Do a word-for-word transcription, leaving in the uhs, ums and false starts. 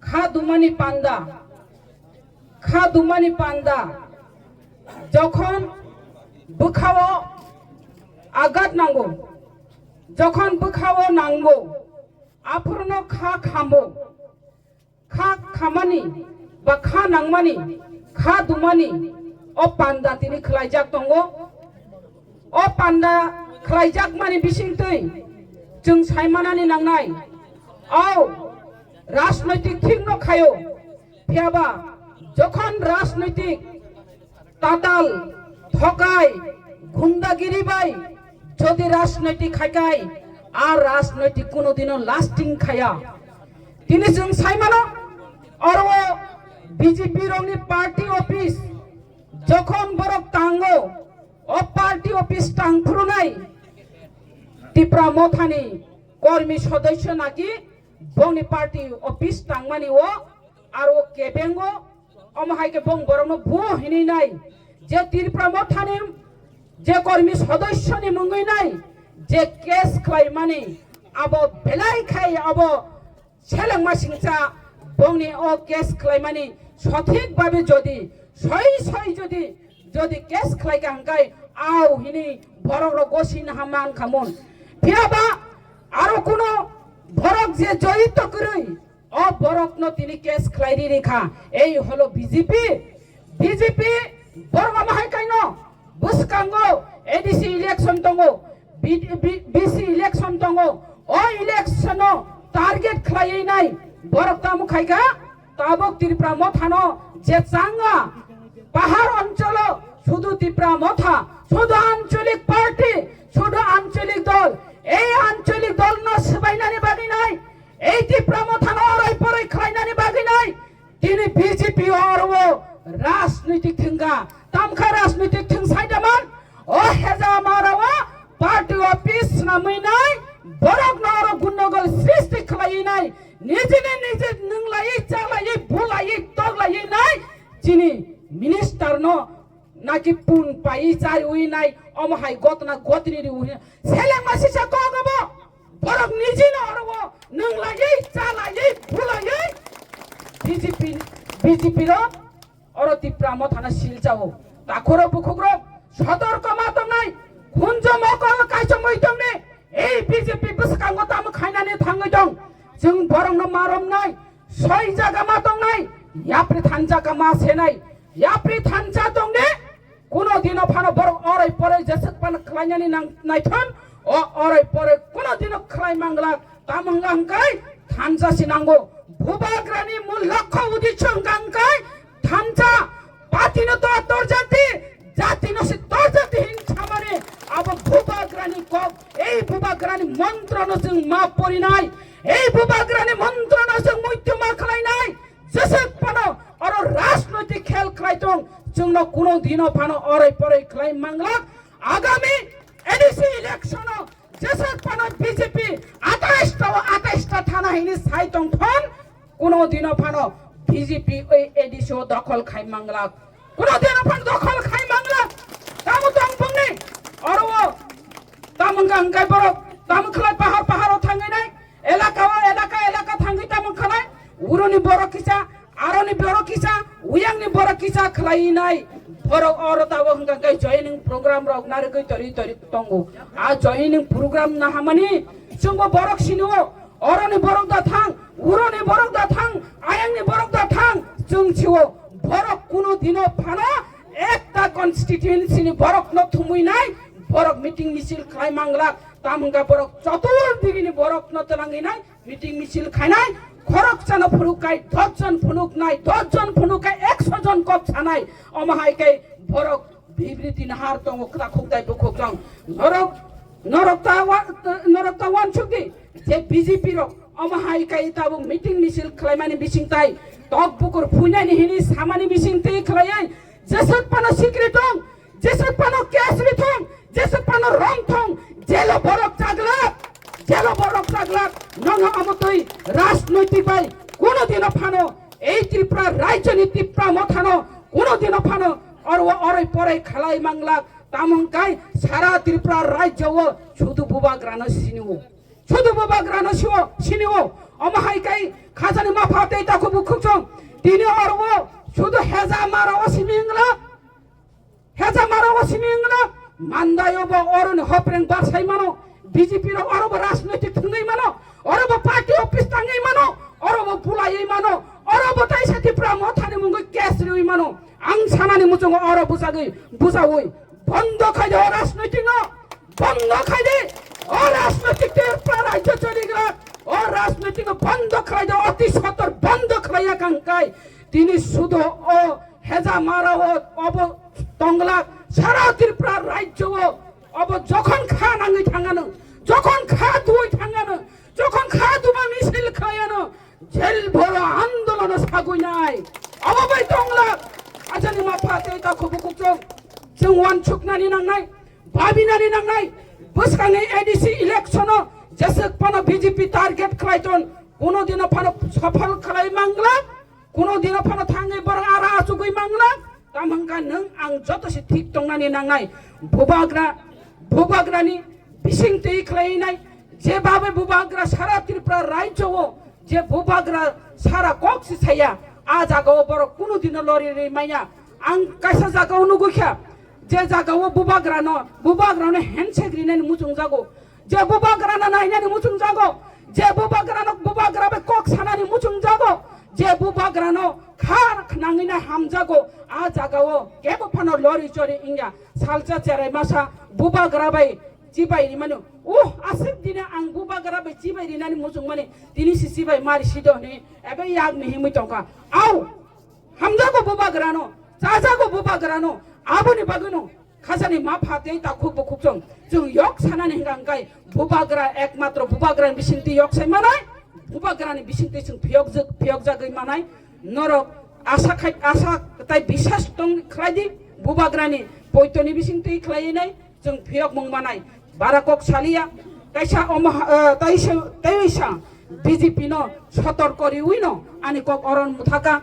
Kha dumani panda, kha dumani panda, jokhon bwkhao agat nango, jokhon bwkhao nango, aphurno kha khamo, kha khamani ba kha nangmani, kha dumani, o panda tini khlaijak tongo. O panda khlaijakmani bisingtwi chwng saimanani nangnai, o rajnoitik thikno khaio, phiyaba jokhon rajnoitik tatal, thokai, gundagiri bai jodi rajnoitik khaikai, a rajnoitik kuno dino lasting khaya. Tini chwng saimano, oro B J P rokni party office jokhon borok tango, o party office tangphurunai Tipra Mothani kormi sodosyo naki bongni party office tangmani o aro kebengo, omo hai khe bong borokno buo hinwi nai je Tipra Mothani je kormi sodosyoni mungwi nai je case khlaimani abo belai khai abo selengma singcha bongni o case khlaimani sothik babe jodi soi soi jodi, jodi case khlaika hwnkhe au hini borok rok gosi naha man khamun. Phiyaba aro kuno borok je joyito kwrwi o borokno tini case khlai riri kha. Ei holo B J P, B J P borok omo hai kaino bwskango A D C election tongo, B-, B-, B C election tongo, o election-o target khlaiwi nai borok tamo khaikha, tabuk Tripura Mothano je changa pahar oncholo sudu Tripura Motha, sudu ancholik party, sudu ancholik dol, ei ancholik dolno swbainani bagwi nai, ei Tripura Mothano oroi poroi khlainani bagwi nai, tini B J P oro rajnitik thwngkha, tamkha rajnitik thwngsai daman, o heza mara o party office swnamwi nai, borok no oro gundogol srishti khlaiwi nai, nijini niji nwnglaiwi chalaiwi bulaiwi toklaiwi nai, chini minister no naki pun paiwi chaiwi nai, omo hai gotna gotri riwi selengma sisa kok obo. Borok nijino oro o nwnglaiwi, chalaiwi, bulaiwi B J P, B J P rok oro Tipra Mothano silchao. Takhoro bukhukrok sotorko ma tongnai, khunjo mokol kaichomwi tongni, ei B J P bwskango tamo khainani thangwi tong. Chwng borokno ma romnai, soi jaga ma tongnai, yapri thansa ka ma senai, yapri thansa tongni, kuno dino phano borok oroi poroi jeswk phano khlainani nang-, naithon, o oroi poroi kuno dino khlai manglak, tamo wngkha hwnkhe thansa se nango. Bubagrani mul lokho uddesho wngkha hwnkhe thansa, patino to torjati, jatino se torjati hin samani, abo bubagrani kok, ei bubagrani montrono chwng ma porinai, ei bubagrani montrono chwng muitu ma khlainai, jeswk phano oro rajnoitik khel khlai tong, chwngno kuno dino phano oroi poroi khlai manglak. Agami A D C election-o jeswk phano B J P atais ta o atais ta thana hini sai tong thon, kuno dino phano B J P oi A D C o dokhol khai manglak, kuno dino phano dokhol khai manglak. Tamo tong bongni oro o tamo wngkha hwnkhe borok tamo khlai pahar pahar o thangwi nai, elaka o elaka elaka thangwi tamo khlai, uroni borok kisa, aroni borok kisa, uyangni borok kisa khlai nai. Borok oro tabo hwnkha khe joining program rok narwgwi tori tori tongo. A joining program nahamani chwngbo borok sini o, oroni borok da thang, uroni borok da thang, ayangni borok da thang, chwng si o. Borok kuno dino phano ekta constituency ni borok no thumui nai, borok meeting misil khlai manglak, tam hwnkha borok chotur digini borok no twlangwi nai, meeting misil khainai, khoroksa no phunuk kai dos jon phunuk nai, dos jon phunuk kai ekso jon kok sanai, omo hai khe borok bibriti nahar tongo, kwtakhuk dai bukhuk tong. Norok, norok ta wa-, norok ta wansuk di je B J P rok omo hai khe tabuk meeting misil khlaimani bising tai tok bukur phuinani hini samani bising twi khlaiwi jeswk phano sikri tong, jeswk phano case ri thong, jeswk phano rong thong, jelo borok chaglak, jelo borok chaglak, nono omo twi rajnoitik bai kuno dino phano ei Tripura rajyoni Tipra Mothano kuno dino phano oro oroi poroi khlai manglak, tamo hwnkhe sara Tripura rajyo o sudu bubagrano sini o. Sudu bubagrano sio, sini o. Omo hai kai khajani mapha tei takhuk bukhuk chong. Tini oro o sudu heza mara o simi wngla. Heza mara o simi wngla. Mandai obo oroni hopreng barsai mano. B J P rok oro bo rajnoitik thwngwi mano. Oro bo party office tangwi mano. Oro bo bulaiwi mano. Oro bo taisa Tipra Mothani mungwi case riwi mano. Ang sanani muchungo oro bujagwi, bujawi. Bondo khai de o rajnoitik no. Bondo khai de. O rajnoitik Tripura rajyo choligra. O rajnoitik no bondo khlai de. Oti sotor bondo khlai ya kang kai. Tini sudo o heza mara o obo tongla sara Tripura rajyo o obo jokhon kha nangwi thangano, jokhon kha duwi thangano, jokhon kha duba misil khlaiano, jel boro andolono sagwi nai. Obo bai tongla ajani mapha tei takhuk bukhuk chong. Chwng wansuknani nangnai, babinani nangnai, bwskangni A D C election o jeswk phano B J P target khlai ton, kuno dino phano sophol khlai mangla. Kuno dino phano thangwi borok ara achugwi mangla, tamo hwnkha nwng ang joto se thik tongnani nangnai. Bubagra, bubagrani bising twi khlai nai, je babe bubagra sara Tripura rajyo o, je bubagra sara kok se saya, a jaga o borok kuno dino lori ri maya. Ang kaisa jaga o nugwi kha, je jaga o bubagra no, bubagra no handshake rinani muchung jago. Je bubagrano nainani muchungjago, je bubagrano bubagra bai kok sanani muchungjago, je bubagrano kha khnangwino hamjago, a jagao kebo phano lori chori wngya. Salsa cherai masa bubagra bai chibai rimani, uh, aswk dini ang bubagra bai chibai rinani muchungmani, tini si chibai mari sido hwnwi ebe yak mihimwi tongkha. Au, hamjago bubagrano, chajago bubagrano, aboni bagwino Khajani mapha tei takhuk bukhuk chwng, chwng yok sanani hwnkha hwnkhe bubagra, ekmatro bubagrani bisingtwi yok sai manai, bubagrani bisingtwi chwng phiyok jwk, phiyok jagwi manai. Norok asa khai, asa tai bisas tong khlai di, bubagrani poitoni bisingtwi khlai nai chwng phiyok mung manai. Bara kok saliya, kaisa omo, eh, taisa, taisa B J P no sotor koriwi no ani kok oron muthaka.